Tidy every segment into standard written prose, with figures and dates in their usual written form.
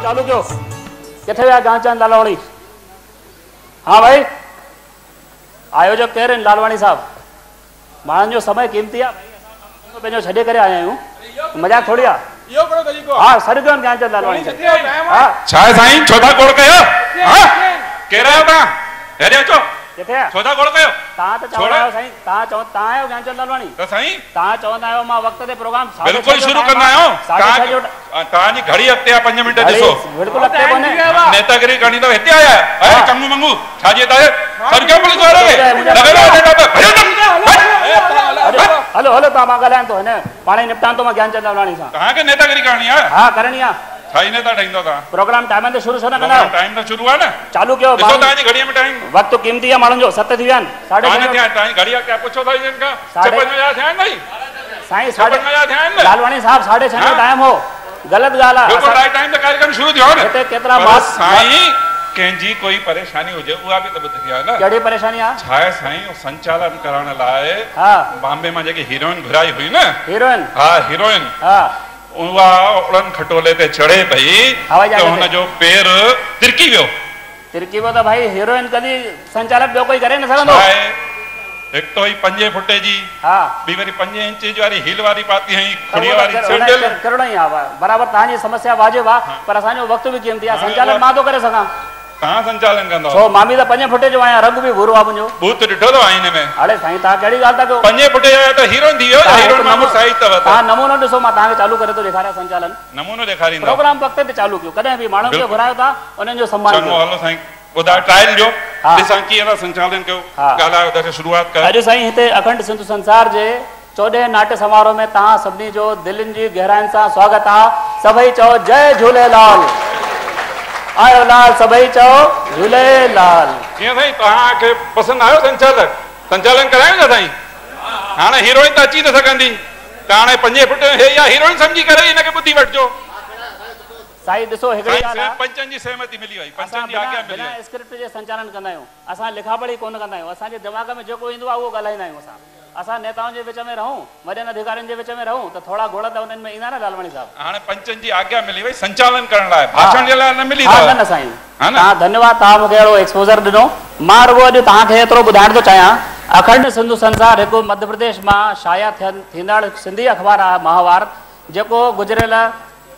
चालू कयो। किथे विया गांचंद लालवाणी? हा भाई, आयोजक केरु आहिनि? लालवाणी साहब, माण्हुनि जो समय क़ीमती आहे, पंहिंजो छॾे करे आया आहियूं, मज़ाक थोरी आहे। इहो कहिड़ो तरीक़ो आहे? हा, सॾु कयो ज्ञानचंद लालवाणी। हा छा आहे साईं, छो था गोड़ कयो? हा, केरु आहियो तव्हां? हेॾे अचो। किथे आहे? छो था गोड़ कयो? तव्हां त चवंदा आहियो साईं, तव्हां चओ तव्हां आहियो ज्ञानचंद लालवाणी? त साईं तव्हां चवंदा आहियो मां वक़्त ते प्रोग्राम बिल्कुलु शुरू कंदा आहियूं। तव्हांजी घड़ी अॻिते आहे, 5 मिंट ॾिसो। बिल्कुलु अॻिते कोन्हे। नेतागिरी करणी अथव, हिते आया आहियो। अरे चंगू मंगू, छा जे हितां सॾु कयो पुलिस वारो खे? हलो हलो, तव्हां मां ॻाल्हायां थो, हिन पाण ई निपटां थो मां ज्ञानचंद लालवाणी सां। तव्हांखे नेतागिरी करणी आहे? हा, करणी आहे। छा ई नेता ठाहींदो तव्हां? प्रोग्राम टाइम ते शुरू छो न कंदा? टाइम त शुरू आहे न, चालू कयो। ॾिसो तव्हांजी घड़ीअ में टाइम, वक़्तु क़ीमती आहे माण्हुनि जो। 7 थी विया आहिनि, 6:30 थिया आहिनि। तव्हांजी घड़ी आहे, पुछो था हिननि खां, 56 थिया आहिनि भाई? साईं 56 थिया आहिनि। लालवाणी साहब, 6:30 जो टाइम हो, ग़लति ॻाल्हि आहे। बिल्कुलु राइट टाइम ते कार्यक्रम शुरू थियो न। हिते केतिरा साईं, कंहिंजी कोई परेशानी हुजे उहा बि त ॿुधबी आहे न। कहिड़ी परेशानी आहे? छा आहे साईं, संचालन करण लाइ बॉम्बे मां जेकी हीरोइन घुराई हुई न, हीरोइन? हा हीरोइन, हा, उहा उड़न खटोले ते चढ़े पई त हुन जो पेर तिरकी वियो। तिरकी वियो त भाई हीरोइन कॾहिं संचालक ॿियो कोई करे न सघंदो। हिकु त हुई 5 फुटे जी, हा, ॿी वरी 5 इंच वारी हील वारी पाती हुई, खुड़ीअ वारी सैंडल। करिणो ई आहे, बराबरि। तव्हांजी समस्या वाजिब आहे, पर असांजो वक़्तु बि क़ीमती आहे। संचालन मां थो करे सघां। तव्हां संचालन कंदो? छो मां बि त 5 फुटे जो आहियां, रंग बि भूरो आहे मुंहिंजो। बूथ ॾिठो अथव आईने में? अरे साईं, तव्हां कहिड़ी ॻाल्हि था कयो? 5 फुटे जो त हीरोइन थी वियो, हीरोइन मामू साइज़ अथव। तव्हां नमूनो ॾिसो, मां तव्हांखे चालू करे थो ॾेखारियां संचालन। नमूनो ॾेखारींदो? प्रोग्राम वक़्त ते चालू कयो, कॾहिं बि माण्हुनि खे घुरायो था, उन्हनि जो सम्मान कयो। हलो साईं, ॿुधायो, ट्रायल ॾियो, ॾिसां कीअं था संचालन कयो। ॻाल्हायो, त शुरूआत कयो। अॼु साईं हिते अखंड सिंधु संसार जे 14 नाट्य समारोह में तव्हां सभिनी जो दिलनि जी गहराइनि सां स्वागत आहे। सभई चओ जय झूलेलाल। आयो लाल, सभई चओ झूलेलाल। कीअं साईं, तव्हांखे पसंदि आयो संचालक? संचालन करायो न साईं? हाणे हीरोइन त अची न सघंदी, त हाणे 5 फुट हे या हीरोइन सम्झी करे हिनखे ॿुधी वठिजो। साईं ॾिसो, हिकिड़ी ॻाल्हि आहे, पंचनि जी सहमति मिली वई, पंचनि जी आज्ञा मिली वई। बिना स्क्रिप्ट जे संचालन कंदा आहियूं असां, लिखा पढ़ी कोन कंदा आहियूं। असांजे दिमाग़ में जेको ईंदो आहे उहो ॻाल्हाईंदा आहियूं। असां नेताउनि जे विच में रहूं, वॾनि अधिकारियुनि जे विच में रहूं, त थोरा गोड़ त उन्हनि में ईंदा न। लालवाणी साहब, हाणे पंचनि जी आज्ञा मिली वई संचालन करण लाइ, भाषण जे लाइ न मिली। हा, न साईं, तव्हां धन्यवाद, तव्हां मूंखे अहिड़ो एक्सपोज़र ॾिनो। मां रुॻो अॼु तव्हांखे एतिरो ॿुधाइण थो चाहियां, अखंड सिंधु संसार हिकु मध्य प्रदेश मां शाया थींदड़ सिंधी अख़बार आहे माहवार, जेको गुज़िरियल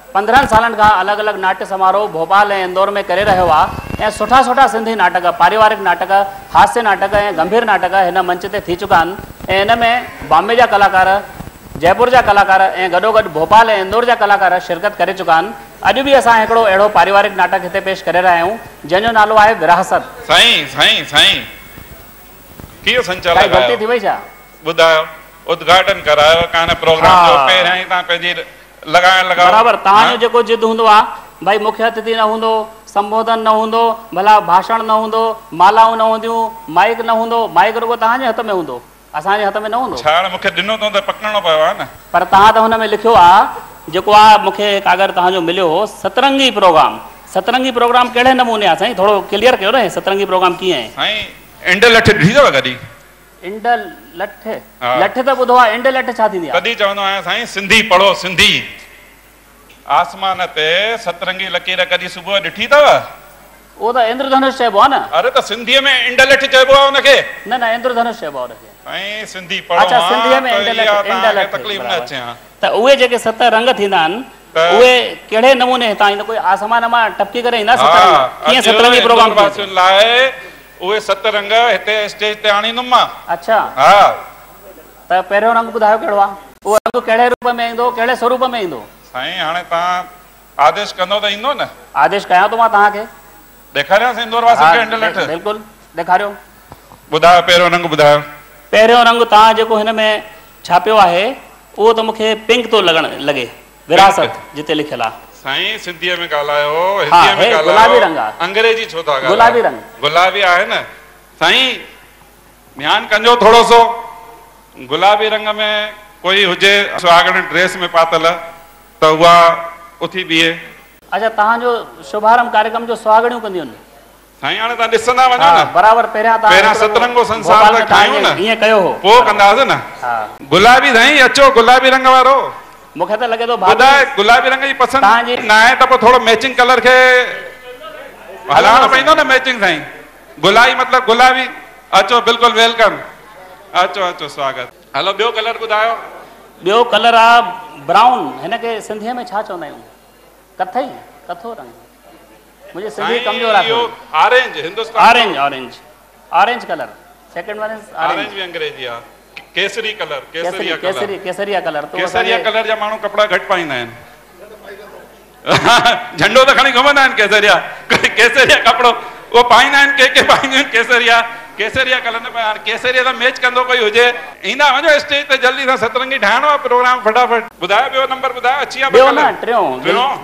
15 सालनि खां अलॻि अलॻि नाट्य समारोह भोपाल ऐं इंदौर में करे रहियो आहे। ऐं सुठा सुठा सिंधी नाटक, पारिवारिक नाटक, हास्य नाटक ऐं गंभीर नाटक हिन मंच ते थी चुका आहिनि। ऐं हिन में बॉम्बे जा कलाकार, जयपुर जा कलाकार ऐं गॾोगॾु भोपाल ऐं इंदौर जा कलाकार शिरकत करे चुका आहिनि। अॼु बि असां हिकिड़ो अहिड़ो पारिवारिक नाटक हिते पेश करे रहिया आहियूं, जंहिंजो नालो आहे विरासत। साईं साईं साईं, कीअं संचालक? ग़लती थी वई छा? ॿुधायो, उद्घाटन करायो कान प्रोग्राम जो, पहिरियां ई तव्हां पंहिंजी लॻाइण लॻा। बराबरि, तव्हांजो जेको ज़िद हूंदो आहे, भाई मुख्य अतिथि न हूंदो, संबोधन न हूंदो, भला भाषण न हूंदो, मालाऊं न हूंदियूं, माइक न हूंदो। माइक रुॻो तव्हांजे हथ में हूंदो, असांजे हथ में न हूंदो। छा मूंखे ॾिनो अथऊं त पकड़णो पियो आहे न। पर तव्हां त हुन में लिखियो आहे, जेको आहे मूंखे कागज़ तव्हांजो मिलियो हो, सतरंगी प्रोग्राम। सतरंगी प्रोग्राम कहिड़े नमूने आहे साईं? थोरो क्लियर कयो न, सतरंगी प्रोग्राम कीअं आहे? साईं, इंड लठ ॾिठी अथव कॾहिं? इंड लठ? लठ त ॿुधो आहे, इंड लठ छा थींदी आहे? कॾहिं चवंदो आहियां साईं, सिंधी पढ़ो सिंधी। आसमान ते सतरंगी लकीर कॾहिं सुबुह ॾिठी अथव? उहो त इंद्रधनुष चइबो आहे न। अरे त सिंधीअ में इंड लठ चइबो आहे हुनखे। न न, इंद्रधनुष चइबो आहे हुनखे। साईं सिंधी पढ़ो। अच्छा, सिंधीअ में इंड लठ, इंड लठ तकलीफ़ न अचे। हा, त उहे जेके 7 रंग थींदा आहिनि, उहे कहिड़े नमूने हितां ईंदा? कोई आसमान मां टपकी करे ईंदा 7 रंग? कीअं सतरंगी प्रोग्राम वासियुनि लाइ उहे 7 रंग हिते स्टेज ते आणींदुमि मां। अच्छा, हा, त पहिरियों रंग ॿुधायो कहिड़ो आहे? उहो रंग कहिड़े रूप में ईंदो, कहिड़े स्वरूप में ईंदो? साईं हाणे तव्हां आदेश कंदो त ईंदो न। आदेश कयां थो मां तव्हांखे। ॾेखारियांसि इंदौर वासियुनि खे इंड लठ? बिल्कुलु ॾेखारियो। ॿुधायो, पहिरियों रंग ॿुधायो। पहिरियों रंग तव्हां जेको हिन में छापियो आहे, उहो त मूंखे पिंक थो लॻण लॻे। विरासत जिते लिखियलु आहे। साईं सिंधीअ में ॻाल्हायो, हिंदीअ में ॻाल्हायो। गुलाबी रंग आहे। अंग्रेजी छो था ॻाल्हायो? गुलाबी रंग। गुलाबी आहे न साईं, ध्यानु कंजो थोरो सो। गुलाबी रंग में कोई हुजे सुहागण ड्रेस में पातल, त उहा उथी बीहे। अच्छा, तव्हांजो शुभारंभ कार्यक्रम जो सुहागणियूं कंदियूं आहिनि? साईं हाणे तव्हां ॾिसंदा वञो न। बराबरि, पहिरियां तव्हां पहिरियां सतरंगो संसार त ठाहियूं न, ईअं कयो हो, पोइ कंदासीं न। गुलाबी साईं अचो, गुलाबी रंग वारो। मूंखे त लॻे थो ॿुधाए गुलाबी रंग जी पसंदि न आहे त पोइ थोरो मैचिंग कलर खे हलाइणो पवंदो न। मैचिंग साईं गुलाबी मतलब गुलाबी। अचो बिल्कुलु welcome, अचो अचो स्वागत। हलो ॿियो कलर ॿुधायो। ॿियो कलर आहे ब्राउन। हिनखे सिंधीअ में छा चवंदा आहियूं? कथई कथो रंग। मुंहिंजी सिंधी कमज़ोर आहे। Orange Hindustan orange orange orange colour. Second one is orange बि अंग्रेजी आहे। केसरी कलर, केसरिया कलर, केसरिया कलर। तो केसरिया कलर जा माण्हू कपिड़ा घटि पाईंदा आहिनि। झंडो त खणी घुमंदा आहिनि केसरिया, केसरिया कपिड़ो उहो पाईंदा आहिनि। के के पाईंदा आहिनि केसरिया, केसरिया कलर न पाए। हाणे केसरिया सां मैच कंदो कोई हुजे। ईंदा वञो स्टेज ते जल्दी सां, सतरंगी ठाहिणो आहे प्रोग्राम फटाफट। ॿुधायो ॿियो नंबर ॿुधायो। अची विया ॿियो न टियों,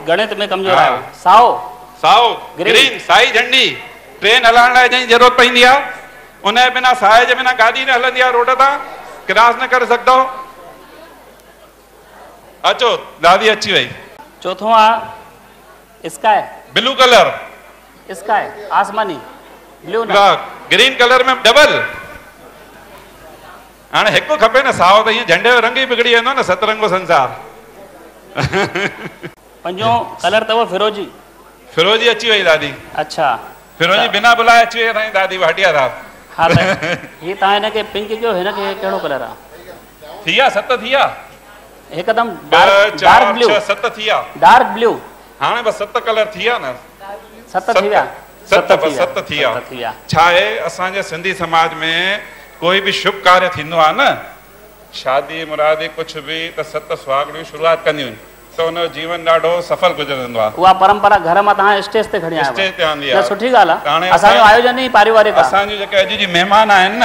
गणित में कमज़ोर आहियो। साओ, साओ ग्रीन, साई झंडी। ट्रेन हलाइण लाइ जंहिंजी ज़रूरत पवंदी आहे, उन जे बिना, साए जे बिना गाॾी न हलंदी आहे, रोड तां क्रॉस न करे सघंदो। अचो दादी अची वई। चौथों आहे स्काई ब्लू कलर, स्काई आसमानी ब्लू न, ग्रीन कलर में डबल। हाणे हिकु खपे न साओ, त ईअं झंडे जो रंग ई बिगड़ी वेंदो न, सतरंगो संसार। पंजों कलर अथव फिरोजी। फिरोजी अची वई दादी। अच्छा फिरोजी बिना बुलाए अची वई असांजी दादी भाटिया साहब। हा त हीअ तव्हां हिनखे पिंक कयो, हिनखे कहिड़ो कलर आहे? थी विया सत थी विया एकदम डार्क ब्लू। सत थी विया डार्क ब्लू। हाणे बसि सत कलर थी विया न, सत थी विया, सत बसि सत थी विया। छा आहे असांजे सिंधी समाज में कोई बि शुभ कार्य थींदो आहे न, शादी मुरादी कुझु बि, त सत सुहागणियूं शुरूआत कंदियूं आहिनि, त हुनजो जीवन ॾाढो सफल गुज़रंदो आहे। उहा परंपरा घर मां तव्हां स्टेज ते खणी आयो, स्टेज ते आंदी आहे, सुठी ॻाल्हि आहे। असांजो आयोजन ई पारिवारिक आहे। असांजो जेके अॼु जी महिमान आहिनि न,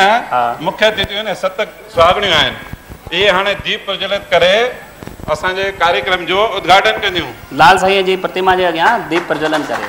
मुख्य अतिथियूं आहिनि, सत सुहागणियूं आहिनि, इहे हाणे दीप प्रज्वलित करे असांजे कार्यक्रम जो उद्घाटन कंदियूं। लाल साईं जी प्रतिमा जे अॻियां दीप प्रज्वलन करे,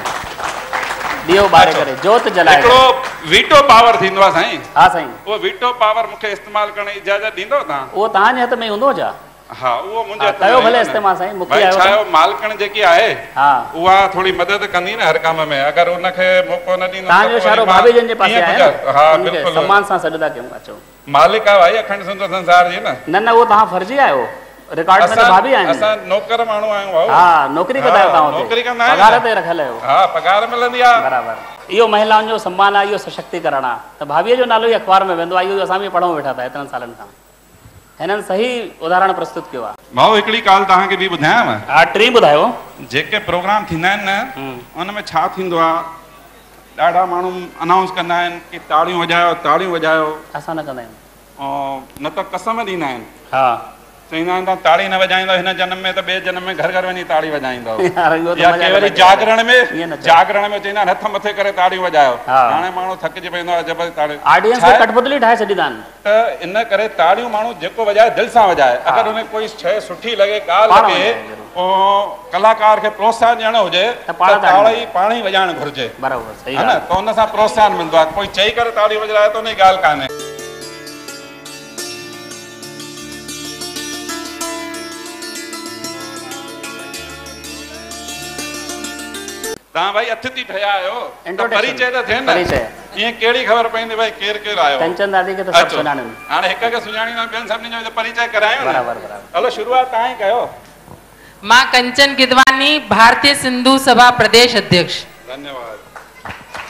ॾियो ॿारे करे, जोत जलाए। हिकिड़ो वीटो पावर थींदो आहे साईं। हा साईं, उहो वीटो पावर मूंखे इस्तेमाल करण जी इजाज़त ॾींदो तव्हां? उहो तव्हांजे हथ में हूंदो छा? हा उहो मुंहिंजे हथ में। कयो भले इस्तेमाल साईं, मूंखे आयो। छा मालिकण जेकी आहे, हा उहा थोरी मदद कंदी न हर कम में, अगरि उनखे मौक़ो न ॾींदो। तव्हांजो इशारो भाभी जन जे पासे आहे। हा बिल्कुलु, सम्मान सां सॾु था कयूं। अचो मालिक आहे भाई अखंड सिंधु संसार जी न। न न उहो तव्हां फर्जी आहियो, रिकॉर्ड में त भाभी आहिनि। असां नौकर माण्हू आहियूं भाऊ। हा नौकरी कंदा आहियो तव्हां? नौकरी कंदा आहियूं, पघार ते रखियल आहियो। हा पघार मिलंदी आहे। बराबरि, इहो महिलाउनि जो सम्मान आहे, इहो सशक्तिकरण आहे। त भाभीअ जो नालो ई अख़बार में वेंदो आहे। इहो असां बि पढ़ूं वेठा था एतिरनि सालनि खां। हिननि सही उदाहरण प्रस्तुत कयो आहे। भाऊ हिकिड़ी ॻाल्हि तव्हांखे बि ॿुधायांव। हा टी ॿुधायो। जेके प्रोग्राम थींदा आहिनि न, उन में छा थींदो आहे, ॾाढा माण्हू अनाउंस कंदा आहिनि की ताड़ियूं वॼायो, ताड़ियूं वॼायो। असां न कंदा आहियूं। ऐं न त कसम ॾींदा आहिनि। हा चवंदा आहिनि तव्हां ताड़ी न वॼाईंदो हिन जनम में त ॿिए जनम में घर घर वञी ताड़ी वॼाईंदो। या के वरी जागरण में, जागरण में चवंदा आहिनि हथ मथे करे ताड़ियूं वॼायो। हाणे माण्हू थकिजी पवंदो आहे जबरदस्ती ताड़ी। ऑडियंस खे कठपुतली ठाहे छॾींदा आहिनि। त इन करे ताड़ियूं माण्हू जेको वॼाए दिलि सां वॼाए। अगरि हुनखे कोई शइ सुठी लॻे, ॻाल्हि लॻे, पोइ कलाकार खे प्रोत्साहन ॾियणो हुजे त ताड़ी पाण ई वॼाइणु घुरिजे। बराबरि सही आहे न, त हुन सां प्रोत्साहन मिलंदो आहे। कोई चई करे ताड़ी वॼाए त हुनजी ॻाल्हि कान्हे। तव्हां भाई अतिथि ठहिया आहियो त परिचय त थिए न, ईअं कहिड़ी ख़बर पवंदी भाई केरु केरु आयो। कंचन दादी खे त सभु सुञाणनि। हाणे हिक खे सुञाणींदा, ॿियनि सभिनी जो परिचय करायो न। बराबरि बराबरि। हलो शुरूआत तव्हां ई कयो। मां कंचन गिदवानी, भारतीय सिंधु सभा प्रदेश अध्यक्ष। धन्यवाद।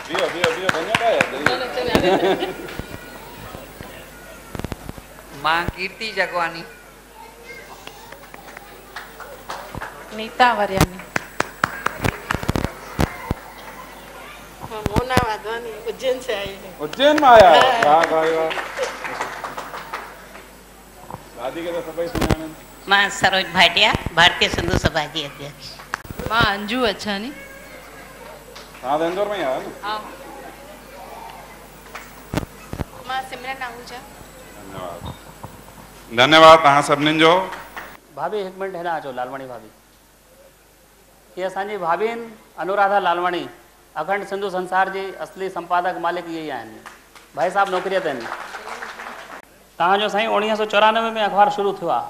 बीहो बीहो बीहो धन्यवाद। मां कीर्ति जगवानी। नीता वरियानी। मोना वाधवानी, उज्जैन से आई है। उज्जैन में आया? वाह भाई वाह। दादी के तो सभई सुञाणनि। मां सरोज भाटिया, भारतीय सिंधु सभा जी अध्यक्ष। मां अंजू अछानी। तव्हां त इंदौर में ई आहियो न? हा। मां सिमरन आहूजा। धन्यवाद धन्यवाद तव्हां सभिनीनि जो। भाभी हिकु मिंट हिन अचो, लालवाणी भाभी। हीअ असांजी भाभी आहिनि, अनुराधा लालवाणी, अखंड सिंधु संसार जी असली संपादक मालिक इहे ई आहिनि। भाई साहब नौकरीअ ते आहिनि। तव्हांजो साईं 1994 में अख़बार शुरू थियो आहे।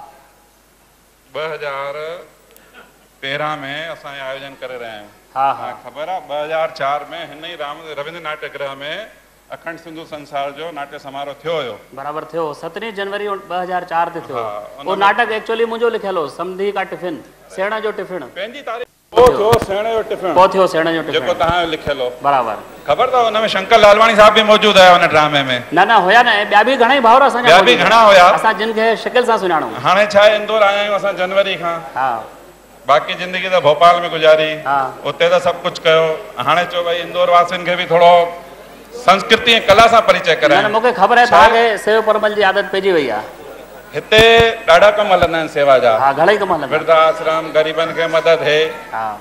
2013 में असां आयोजन करे रहिया आहियूं। हा हा ख़बर आहे 2004 में हिन ई राम रविंद्र नाट्य गृह में अखंड सिंधु संसार जो नाट्य समारोह थियो हुयो। बराबरि थियो, 17 जनवरी 2004 ते थियो। उहो नाटक एक्चुअली मुंहिंजो लिखियलु हो, समधी का टिफिन, सेण जो टिफिन। पंहिंजी तारीख़ पोइ थियो सेण जो टिफिन, पोइ थियो सेण जो टिफिन जेको तव्हां लिखियलु हो। बराबरि। ख़बर अथव हुन में शंकर लालवाणी साहिब बि मौजूदु हुया हुन ड्रामे में? न न हुया न, ॿिया बि घणा ई भाउर असांजा, ॿिया बि घणा हुया असां जिन खे शकिल सां सुञाणूं। हाणे छा आहे, इंदौर आया आहियूं असां जनवरी खां, हा, बाक़ी ज़िंदगी त भोपाल में गुज़ारी, उते त सभु कुझु कयो। हाणे चयो भई इंदौर वासियुनि खे बि थोरो संस्कृति ऐं कला सां परिचय करायूं। मूंखे ख़बर आहे तव्हांखे सेव परमल जी आदत पइजी वई आहे। हिते ॾाढा कम हलंदा आहिनि सेवा जा, हा, घणा ई कम हलंदा, वृद्ध आश्रम, ग़रीबनि खे मदद है,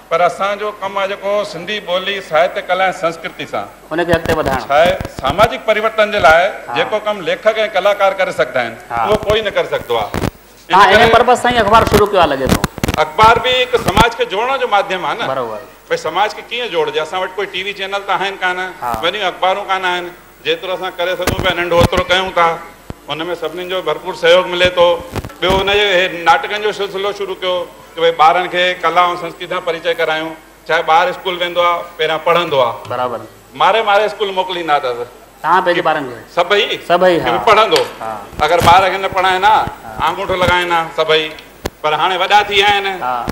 पर असांजो कमु आहे जेको सिंधी ॿोली, साहित्य, कला ऐं संस्कृति सां हुनखे अॻिते वधाइणु। छा आहे, सामाजिक परिवर्तन जे लाइ जेको कमु लेखक ऐं कलाकार करे सघंदा आहिनि उहो कोई न करे सघंदो आहे। हा, इन पर्पस सां ई अख़बार शुरू कयो आहे लॻे थो। अख़बार बि हिकु समाज खे जोड़ण जो माध्यम आहे न। बरोबरि। भई समाज खे कीअं जोड़िजे? असां वटि कोई टीवी चैनल त आहिनि कान, वॾियूं अख़बारूं कान आहिनि। जेतिरो असां करे सघूं पिया नंढो ओतिरो कयूं था, हुन में सभिनीनि जो भरपूर सहयोग मिले थो। ॿियो हुनजे नाटकनि जो सिलसिलो शुरू कयो की भई ॿारनि खे कला ऐं संस्कृति सां परिचय करायूं। चाहे ॿार स्कूल वेंदो आहे, पहिरियां पढ़ंदो आहे, बराबरि, मारे मारे स्कूल मोकिलींदा अथसि। तव्हां पंहिंजे ॿारनि खे? सभई सभई पढ़ंदो, अगरि ॿार खे न पढ़ाइनि हा, आङूठो लॻाइनि हा सभई। पर हाणे वॾा थी विया आहिनि,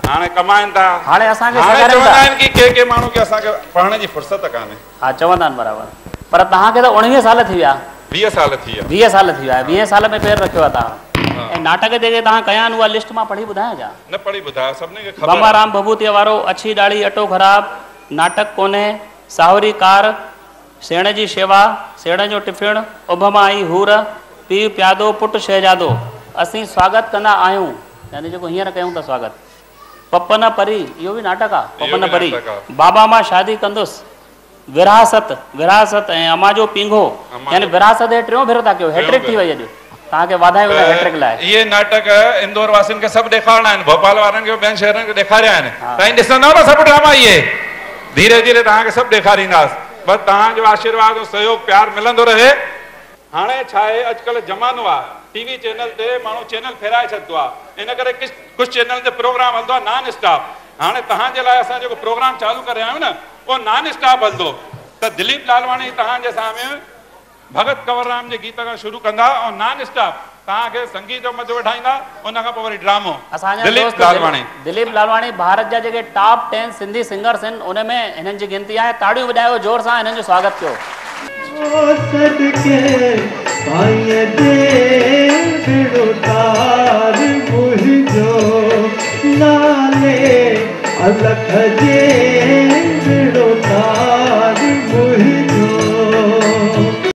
हाणे कमाइनि था, हाणे असांखे चवंदा आहिनि की के के माण्हू खे असांखे पढ़ण जी फुर्सत कान्हे। हा, चवंदा आहिनि, बराबरि। पर तव्हांखे त 19 साल थी विया। 20 साल थी विया। 20 साल थी विया। 20 साल में पेर रखियो आहे तव्हां। ऐं नाटक जेके तव्हां कया आहिनि उहा लिस्ट मां पढ़ी ॿुधायां छा? न पढ़ी ॿुधायो, सभिनी खे ख़बर। बंबाराम भभूतीअ वारो अच्छी ॾाढ़ी अटो ख़राब नाटक कोन्हे, साहुरी कार, सेण जी शेवा, सेण जो टिफिण, उभ मां आई हूर, पीउ प्यादो पुट शहजादो, असीं स्वागत कंदा आहियूं, यानी जेको हींअर कयूं था स्वागत। पपन परी, इहो बि नाटक आहे, पपन परी। बाबा मां शादी कंदुसि, विरासत, विरासत ऐं अम्मा जो पींघो, यानी विरासत हे टियों भेरो था कयो, हैट्रिक थी वई अॼु तव्हांखे वाधायूं हुन हैट्रिक लाइ। इहे नाटक इंदौर वासियुनि खे सभु ॾेखारणा आहिनि, भोपाल वारनि खे, ॿियनि शहरनि खे ॾेखारिया आहिनि। तव्हां ॾिसंदव न सभु ड्रामा इहे धीरे धीरे तव्हांखे सभु ॾेखारींदासीं। बसि तव्हांजो आशीर्वाद ऐं सहयोग प्यार मिलंदो रहे। हाणे छा आहे, अॼुकल्ह ज़मानो आहे, टीवी चैनल ते माण्हू चैनल फेराए छॾींदो आहे, इन करे कुझु चैनल ते प्रोग्राम हलंदो आहे नॉन स्टॉप। हाणे तव्हांजे लाइ असां जेको प्रोग्राम चालू करे आहियूं न, उहो नॉन स्टॉप हलंदो। त दिलीप लालवाणी तव्हांजे साम्हूं भगत कंवरराम जे गीत खां शुरू कंदा ऐं नॉन स्टॉप तव्हांखे संगीत जो मज़ो वठाईंदा, उन खां पोइ वरी ड्रामो। दिलीप लालवाणी, दिलीप लालवाणी भारत जा जेके टॉप 10 सिंधी सिंगर्स आहिनि उन में हिननि जी गिनती आहे। ताड़ियूं वॼायो ज़ोर सां, हिननि जो स्वागत कयो। नाले अलख जे।